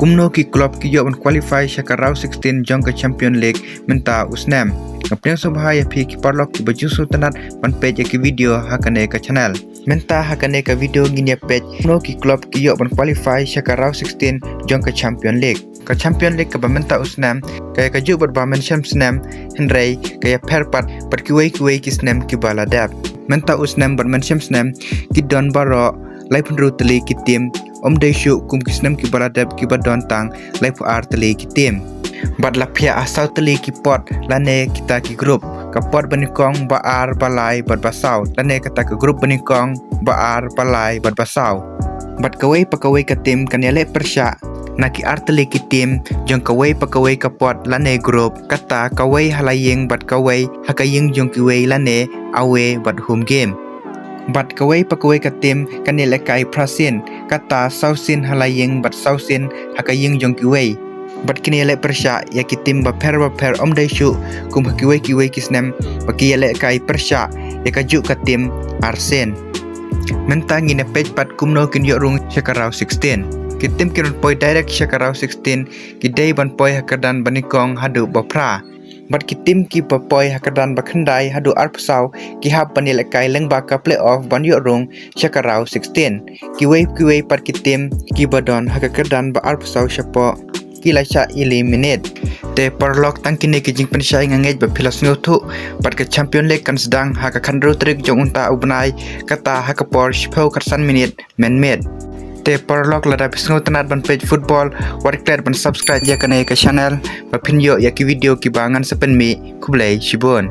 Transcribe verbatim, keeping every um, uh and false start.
kumno ki club ki ïoh ban qualify sha ka round sixteen jong ka Champion League mynta u snem. Nga pdiang sngewbha ïa phi ki paralok kiba ju sngewtynnat ban peit ïa ki video ha kane ka channel. Mynta ha kane ka video ngin ïa peit kumno ki club ki ïoh ban qualify sha ka round sixteen jong ka Champion League. Ka Champion League kaba mynta u snem ka ïa ka juh bad ba mynshem snem, hynrei ka ïa pher pat bad kiwei kiwei ki snem kiba la dep. Mynta u snem bad mynshem snem ki don baroh laiphew hynriew tylli ki team, ym dei shuh kum ki snem kiba la dep kiba don tang laiphew ar tylli ki team. Bad la phiah ha saw tylli ki pot lane kita ki group. Ka pot banyngkong, ba ar, ba lai bad ba saw, lane kata ka group banyngkong, ba ar, ba lai bad ba saw. Bad kawei pa kawei ka team kan ïaleh pyrshah na ki ar tylli ki team jong kawei pa kawei ka pot lane group, kata kawei ha la ïing bad kawei ha ka ïing jong kiwei lane away bad home game. Bad kawei pa kawei ka team kan ïalehkai phra sien, kata saw sien ha la ïing bad saw sien ha ka ïing jong kiwei. Bad kin ïaleh pyrshah ïa ki team bapher bapher, ym dei shuh kum ha kiwei kiwei ki snem ba ki ïalehkai pyrshah ïa ka juh ka team ar sien. Mynta ngin ïa peit pat kumno kin ïoh rung sha ka round sixteen. Ki team ki ban poi direct sha ka round sixteen ki dei ban poi ha ka kyrdan banyngkong haduh ba phra. Bad ki team kiba poi ha ka kyrdan ba khyndai haduh arphew saw ki hap ban ïalehkai lyngba ka playoff ban ïoh rung sha ka round sixteen. Kiwei kiwei pat ki team kiba don ha ka kyrdan ba arphew saw shapoh ki la shah eliminate. Te paralok, tang kine ki jingpynshai, nga ngeit ba phi la sngewthuh. Bad ka Champion League kan sdang ha ka khathynriew tarik jong mynta u bnai, kata ha ka por shiphew khatsan minit mynmiet. Te paralok, lada phi sngewtynnat ban peit football, wat klet ban subscribe ïa kane ka channel ba phin ïoh ïa ki video kiba ngan sa pynmih. Khublei shibun.